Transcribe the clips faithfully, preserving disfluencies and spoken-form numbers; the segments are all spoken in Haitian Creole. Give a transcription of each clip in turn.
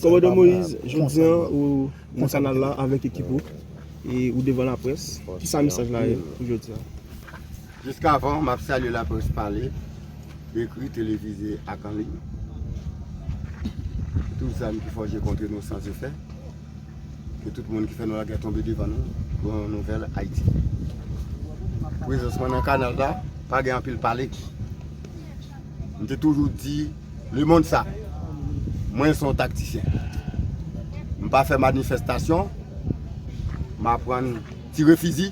Kòmandan Moïse, jodi a ou nan kanal la avèk ekip ou e ou devan laprès. Kisa mesaj la ye pou jodi a? Jiskavan, m ap salye laprès pale, ekri, televize ak an liy. Tout zam ki fòje kont nou san efè. Ke tout moun ki fè nou lagè tonbe devan nou, pou yon nouvèl Ayiti. Prezans mwen nan kanal la, pa gen anpil pale. M te toujou di lemonn sa, mwen se yon taktisyen. M pa fè manifestasyon, m aprann tire fizi,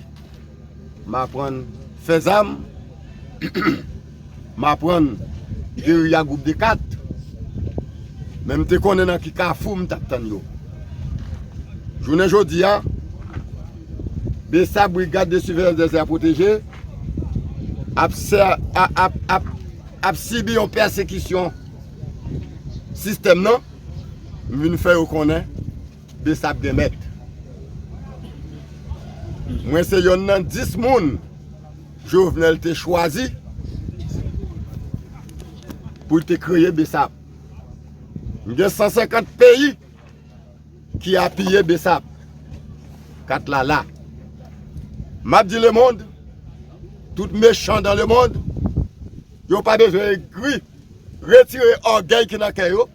m aprann fè zam, m aprann geri a gwoup de kat, men m te konnen nan ki kafou m t ap tann yo. Jounen jodi a, BSAP, Brigade de Surveillance des Aires Protégées, ap, ap, ap, ap, ap sibi yon pèsekisyon sistèm nan, m vin fè yo konnen BSAP gen mèt. Mwen se yonn nan dis moun Jovenel te chwazi pou l te kreye BSAP. M gen san senkant peyi ki apiye BSAP. Kat la la. M ap di lemonn, tout mechan dan lemonn, yo pa bezwen egri, retire ògèy ki nan kè yo.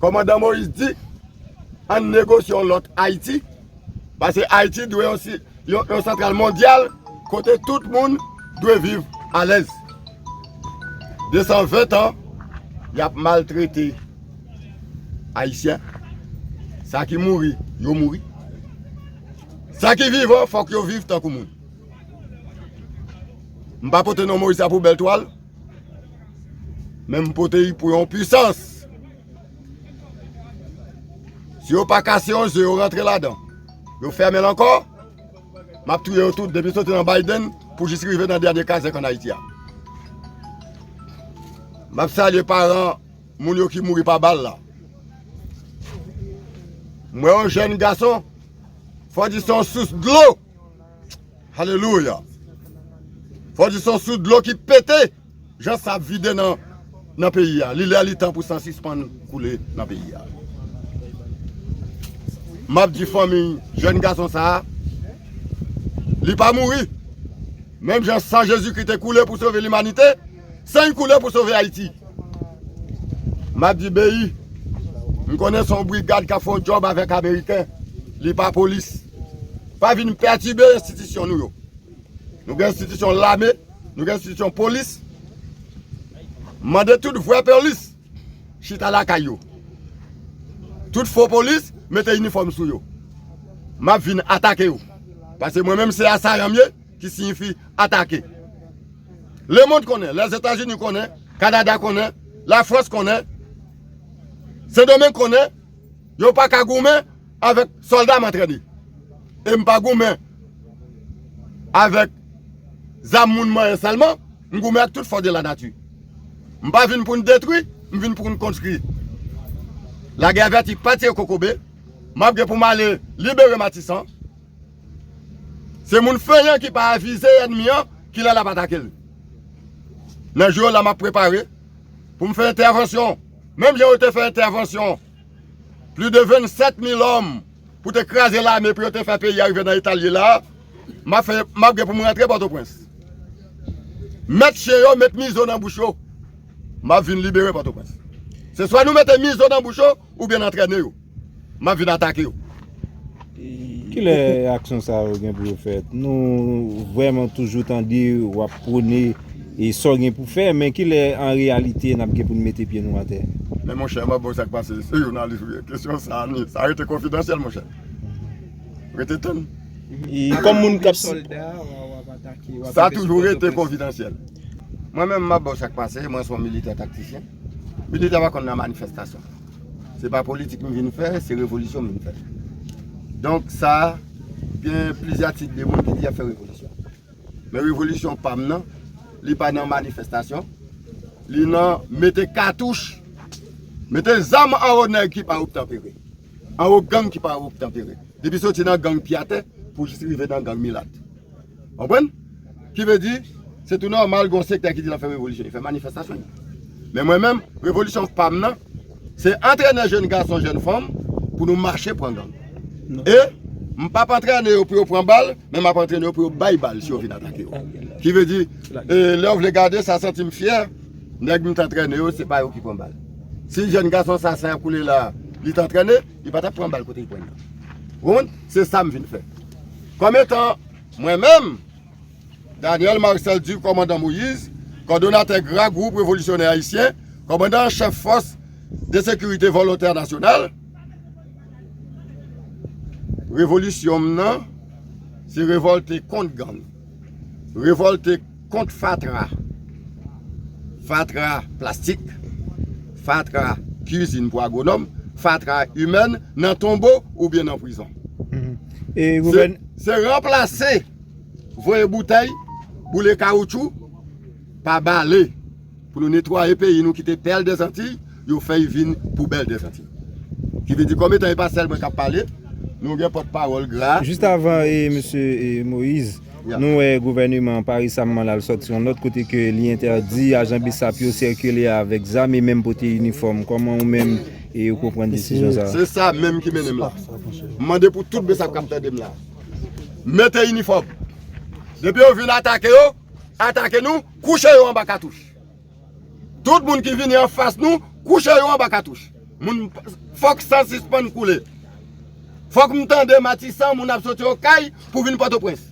Kòmandan Moïse di, ann negosye yon lòt Ayiti, paske Ayiti dwe yon, yon, yon santral mondyal kote tout moun dwe viv alèz. De san ven tan, y ap maltrete Ayisyen. Sa ki mouri, yo mouri. Sa ki vivan, fòk yo viv tankou moun. M pa pote non Moïse la pou bèl twal, men m pote li pou yon pwisans. Si yo pa kase yon je, yo rantre ladan, yo fèmen l ankò, m ap touye yo tout, depi soti nan Biden pou jis rive nan dènye kazèk ann Ayiti a. M ap salye paran moun yo ki mouri pa bal la. M wè yon jèn gason, fò di se yon sous dlo. Alelouya. Fò di se yon sous dlo ki pete, jan sa ap vide nan, nan peyi a. Li lè li tan pou san sispann koule nan peyi a. M ap di fanmi jèn gason sa a, li pa mouri. Menm jan san Jezikri te koule pou sove limanite, san l koule pou sove Ayiti. M ap di B I, m konnen se yon brigad k ap fè yon djòb avèk Ameriken. Li pa polis. Pa vin pètibe enstitisyon nou yo. Nou gen enstitisyon lame, nou gen enstitisyon polis. Mande tout vrè polis chita lakay yo. Tout fo polis mete inifòm sou yo. M ap vin atake yo. Paske mwen menm se asayan m ye, ki siyifi atake. Lemonn konnen, Lèzetazini konnen, Kanada konnen, Lafrans konnen, Sendomeng konnen, yo pa ka goumen avèk sòlda m antrene. E m pa goumen avèk zam moun manyen sèlman, m goumen ak tout fòs de lanati. M pa vin pou n detwi, m vin pou n konstwi. Lagè vèti pa tire kokobe, m ap gen pou m ale libere Matisan. Se moun fenyan ki pa avize ènmi an kilè l ap atake l. Nan jou yo la m ap prepare pou m fè entèvansyon. Menm jan yo te fè entèvansyon, plis de vennsèt mil òm pou te kraze lame pou yo te fè peyi a rive nan eta l ye la a, m ap fè, m ap gen pou m rantre Pòtoprens. Mèt chen yo met mizo nan bouch yo. M ap vin libere Pòtoprens. Se swa nou mete mizo nan bouch yo, oubyen n antrene yo. M ap vin atake yo. Kilè aksyon sa yo gen pou yo fèt? Nou vrèman toujou tande w ap pwone e sa w gen pou fè, men kilè an reyalite n ap gen pou n mete pye nou atè? Men monchè, m ap ba w sa k pase, se jounalis ou ye. Kesyon sa a, ni, sa rete konfidansyèl, monchè. Rete tann. E kòm moun k ap. Sa toujou rete konfidansyèl. Mwen menm, m ap ba w sa k pase, mwen se yon militè taktisyen. Militè pa konn nan manifestasyon. Se pa politik m vin fè, se revolisyon m vin fè. Donk sa, gen plizyè tip de moun ki di y ap fè revolisyon. Men revolisyon pa m nan, li pa nan manifestasyon, li nan mete katouch, mete zam anwo nèg ki pa obtanpere, anwo gang ki pa obtanpere. Depi soti nan gang pye atè pou jis rive nan gang milat. Konprann? Ki vle di, se tou nòmal gen yon sektè ki di l ap fè revolisyon, li fè manifestasyon. Men mwen menm, revolisyon pa m nan, Se antrene jèn gason, jèn fanm pou nou mache pran gang. E m p ap antrene yo pou yo pran bal, men m ap antrene yo pou yo bay bal si yo vin atake yo. Ki vle di, e, lè w vle gade, sa santi m fyè, nèg m t antrene yo, se pa yo ki pran bal. Si jèn gason sa, sa koule la, li t antrene, li pa t ap pran bal kote li pran nan. Ou konprann? Se sa m vin fè. Kòm etan mwen menm, Daniel Marcel Duc, kòmandan Moïse, kòdonatè Gra Gwoup Revolisyonè Ayisyen, kòmandan an chèf Fòs de Sekirite Volontè Nasyonal, revolisyon m nan, se revòlte kont gang, revòlte kont fatra, fatra plastik, fatra kizin pou agwonòm, fatra imèn nan tonbo oubyen nan prizon. Mhm. E se, gouvèn- se ranplase voye boutèy, boule kawoutchou, pa bale. Pou nou netwaye peyi nou ki te pèl dèzantiy, yo fè y vin poubèl dèzantiy. Ki vle di, kòm etan e pa sèl mwen k ap pale, nou gen pòtpawòl Gra. Jis avan, e, mesye, e, Moïse, nou wè gouvèneman an pa resamman la, l sòti yon nòt kote ke li entèdi ajan BSAP yo sikile avèk zam e menm pote inifòm. Kòman ou menm, e, ou konprann desizyon sa a? Se sa menm ki mennen m la. M mande pou tout BSAP k ap tande m la. Mete inifòm. Depi yo vin atake yo, atake nou, kouche yo anba katouch. Tout moun ki vini anfas nou, kouche yo anba katouch. Moun, fòk san sispann koule. Fòk m tande Matisan, moun ap soti Okay pou vin Pòtoprens.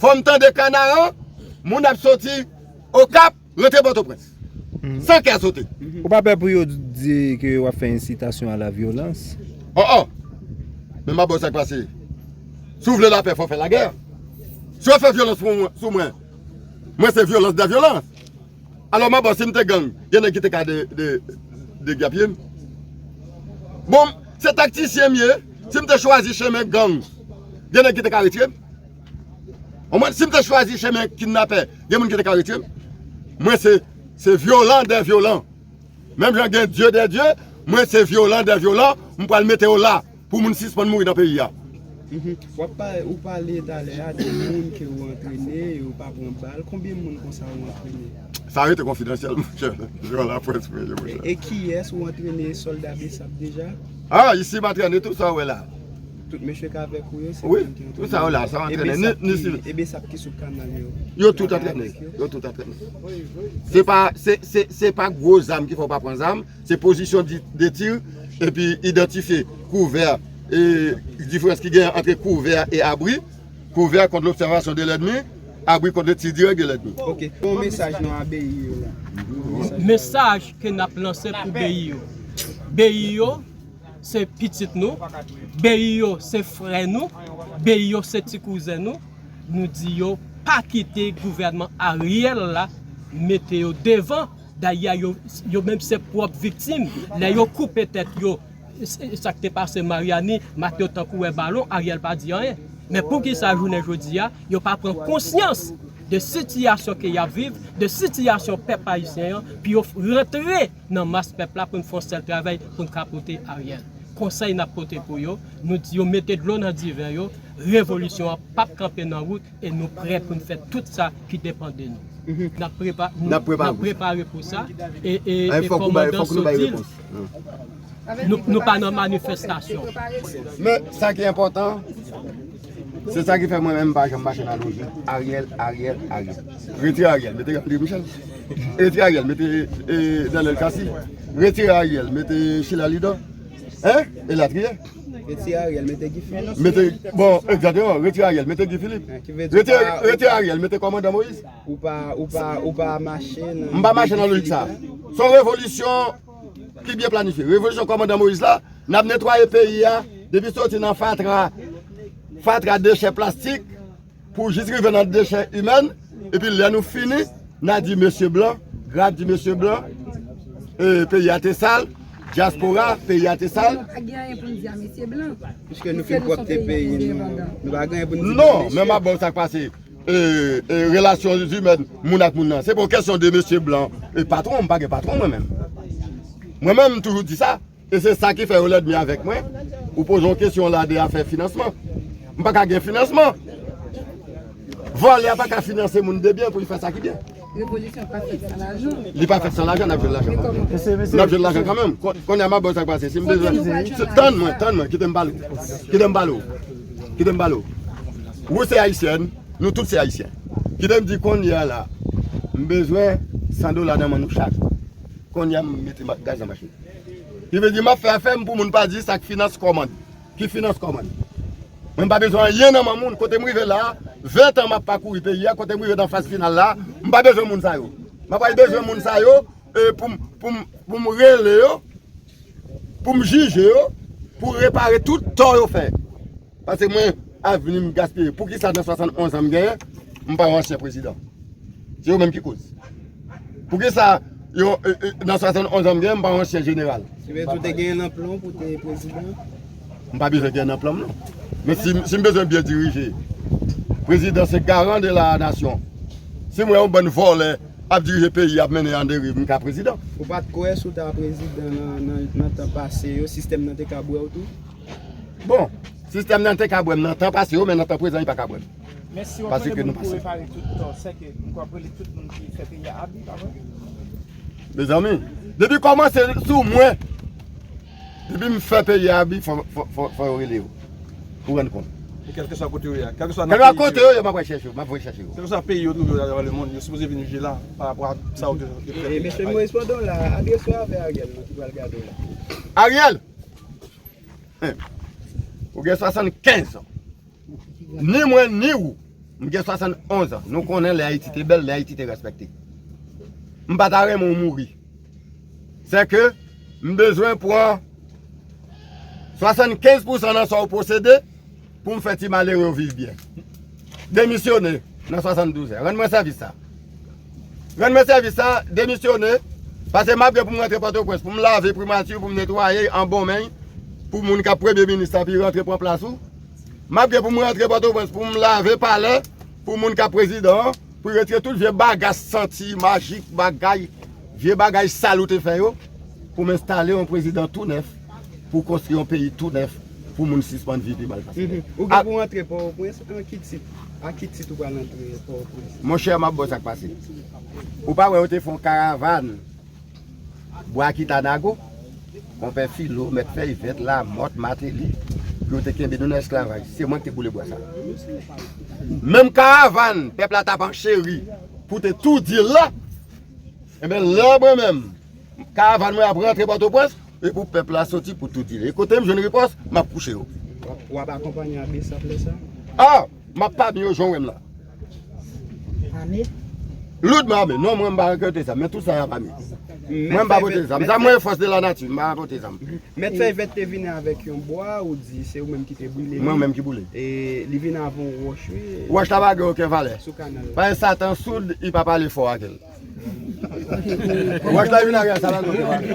Fòk m tande Kanaran, moun ap soti Okap, rantre Pòtoprens. Mhm. San kè sote. Ou pa pè pou yo di ke w ap fè ensitasyon a la vyolans? Oh, oh! Men m ap ba w sa k pase. Si w vle lapè, fò w fè lagè. Si w ap fè vyolans sou mwen, sou mwen, mwen se vyolans dè vyolans. Alò, m ap ba w, si m te gang, gen nèg ki te ka de, de, degapye m. Bon, se taktisyen m ye. Si m te chwazi chemen gang, gen nèg ki te ka retire m. Ou konprann? Si m te chwazi chemen kidnapè, gen moun ki te ka retire m. Mwen se, se vyolan dè vyolan. Menm jan gen Dye dè Dye, mwen se vyolan dè vyolan, m pral mete yo la pou moun sispann mouri nan peyi a. Mhm. W ap pa-, ou pale talè a de moun ke ou antrene, yo pa pran bal. Konbyen moun konsa ou antrene? Sa rete konfidansyèl, monchè. Vyolan près mwen ye, monchè. E, e kiyès ou antrene sòlda BSAP deja? Ah, isi m antrene tout sa w wè la. Tout mesye k avèk ou yo, se moun ki antrene yo? Wi, tout sa yo la, sa yo antrene. E BSAP ki sou kanal yo? Yo tout antrene. Yo tout antrene. Se pa, se, se, se pa gwo zam ki fè w pa pran zam, se pozisyon di, de tir, epi idantifye kouvè, e diferans ki genyen ant kouvè e abri, kouvè kont lobsèvasyon de lènmi, abri kont le tir dirèk de lènmi. Ok, yon mesaj nou a beyi yo la. Mesaj ke n ap lanse pou beyi yo. Beyi yo, se pitit nou, beyi yo se frè nou, beyi yo se ti kouzen nou. Nou di yo pa kite gouvènman Ariel la mete yo devan. Dayè, yo, yo menm se pwòp viktim. Lè yo koupe tèt yo, sa k te pase Mariani, mak yo tankou wè balon, Ariel pa di anyen. Men poukisa jounen jodi a, yo pa pran konsyans de sitiyasyon ke y ap viv, de sitiyasyon pèp ayisyen an, pou yo rantre nan mas pèp la pou n fè yon sèl travay pou n ka pote Ariel. Konsèy n ap pote pou yo, nou di yo mete dlo nan diven yo, revolisyon an p ap kanpe nan wout e nou prè pou n fè tout sa ki depann de nou. Mhm. N ap prepa-, nou, n ap prepare pou sa e, e, e kòmandan Sodil, nou, nou pa nan manifestasyon. Men sa ki enpòtan, se sa ki fè mwen menm m pa janm mache nan lojik Ariel, Ariel, Ariel. Retire Ariel, mete André Michel. Retire Ariel, mete, e, Daniel Cassy. Retire Ariel, mete Sheila Lidor. Hein? Elatriye. Retire Ariel, mete Guy Philippe. Mete, bon, egzakteman, retire Ariel, mete Guy Philippe. Retire, retire Ariel, mete kòmandan Moïse. Ou pa, ou pa, ou pa mache nan... M pa mache nan lojik sa. Se yon revolisyon ki byen planifye. Revolisyon kòmandan Moïse la, n ap netwaye peyi a, depi soti nan fatra, fatra dechè plastik, pou jis rive nan dechè imèn, epi lè nou fini, n a di mesye blan, Gra di mesye blan, e, peyi a te sal, dyaspora, peyi a te sal. Nou pa gen anyen pou n di a mesye blan. Piske nou fin pwòpte peyi nou, nou pa gen anyen pou n di. Non, men m ap ba w sa k pase. E, e, relasyon imèn, moun ak moun nan. Se pa yon kesyon de mesye blan e patwon, m pa gen patwon mwen menm. Mwen menm, m toujou di sa. E se sa ki fè yo lènmi avèk mwen. Ou poze yon kesyon la de afè finansman. M pa ka gen finansman. Vòlè a pa ka finanse moun de byen pou li fè sa ki byen. Revolisyon pa fèt san lajan. Li pa fèt san lajan, n ap jwenn lajan kanmenm. N ap jwenn lajan kanmenm. Kon- Kounye a m ap ba w sa k pase. Si m bezwen. Si- Tann mwen, tann mwen, kite m pale w. Kite m pale w. Kite m pale w. Ou se ayisyèn, nou tout se ayisyen. Kite m di kounye a la, m bezwen san dola nan men nou chak. Kounye a m mete ma- gaz nan machin. Li vle di m ap fè afè m pou moun pa di sa k finans kòmann. Ki finans kòmann. Mwen m pa bezwen anyen nan men moun. Kote m rive la, ven tan m ap pakouri peyi a, kote m rive nan faz final la, m pa bezwen moun sa yo. M ap al bezwen moun sa yo e pou m, pou m, pou m rele yo, pou m jije yo, pou repare tout tò yo fè. Paske mwen, avni m gaspiye. Poukisa nan swasannonz an m genyen, m pa yon ansyen prezidan? Se yo menm ki koz. Poukisa yo, e, e, nan swasannonz an m genyen, m pa yon ansyen jeneral? Ki vle di ou te genyen nan plan pou te prezidan? M pa bezwen genyen nan plan m, non. Men si, si m bezwen byen dirije, prezidan se garan de la nasyon. Si m wè yon bann vòlè ap dirije peyi, ap mennen an deriv, m ka prezidan. Ou pa t kwè si w ta prezidan nan, nan, nan tan pase yo, sistèm nan te ka bwè w tou? Bon, sistèm nan te ka bwè m nan tan pase yo, men nan tan prezan, li pa ka bwè m. Men si w ap rele moun pou repare tout tò, sèke m kwè ap rele tout moun ki fè peyi a abi, pa vre? Mezanmi, depi kòmanse sou mwen, depi m fè peyi a abi, fò, fò, fò, fò yo rele yo. Pou rann kont. E kèlkeswa kote yo ye a, kèlkeswa nan Kèlkeswa peyi kote yo yo ye, m ap al chèche yo, m ap voye chèche yo. Kèlkeswa peyi yo twouve yo atravè lemonn, yo sipoze vin jije la pa rapò a sa yo te, te fè. E, mesye Moïse, pandan w la, adrese w avè Ariel, non, ki pral gade w la. Ariel! Ou gen swasannkenz an. Ni mwen, ni ou. M gen swasannonz an. Nou konnen lè Ayiti te bèl, lè Ayiti te respekte. M pa ta renmen w mouri. Sèke m bezwen pran swasannkenz pousan nan sa w posede pou m fè ti malere yo viv byen. Demisyone nan swasanndouz an. Rann mwen sèvis sa. Rann mwen sèvis sa, demisyone. Paske m ap gen pou m rantre Pòtoprens, pou m lave primati, pou m netwaye an bon men, pou moun k ap premye minis la pi rantre pran plas ou. M ap gen pou m rantre Pòtoprens, pou m lave palè, pou moun k ap prezidan an, pou retire tout vye bagay santi, majik, bagay, vye bagay sal ou te fè yo, pou m enstale yon prezidan tou nèf, pou konstwi yon peyi tou nèf, pou moun sispann viv pi mal pase. Mhm. Ou gen pou antre Pòtoprens, an ki tit? A ki tit ou pral antre Pòtoprens? Monchè, m ap ba w sa k pase. Ou pa wè yo te fè yon karavàn bwa Kitanago? Konpè Filo, Mèt Fèy Vèt, Lamòt, Mateli, pou yo te kenbe nou nan esklavaj. Se mwen ki te boule bwa sa. Menm karavàn pèp la t ap ancheri pou te toudi l la, enben, lè mwen menm, karavàn mwen ap rantre Pòtoprens, e pou pèp la soti pou toudi l. E kote m jwenn ripòs, m ap kouche yo. W ap, w ap akonpanye a Besap lè sa? A! M ap pami yo jan w wè m la. Ame? Loudman ame. Non, mwen m pa rankontre zam, men tout sa y ap ame. Mwen m pa pote zam. Zam mwen e fòs de la nati, m pa pote zam. Mèt Fèy Vèt te vini avèk yon bwa, ou di se ou menm ki te boule li. Mwen menm ki boule. E li vin avè yon wòch, wi. Wòch la pa gen okenn valè. Sou kanal la. Paske Satan soud, li pa pale fò ak l. Wòch la vin avè sa pa gen okenn valè.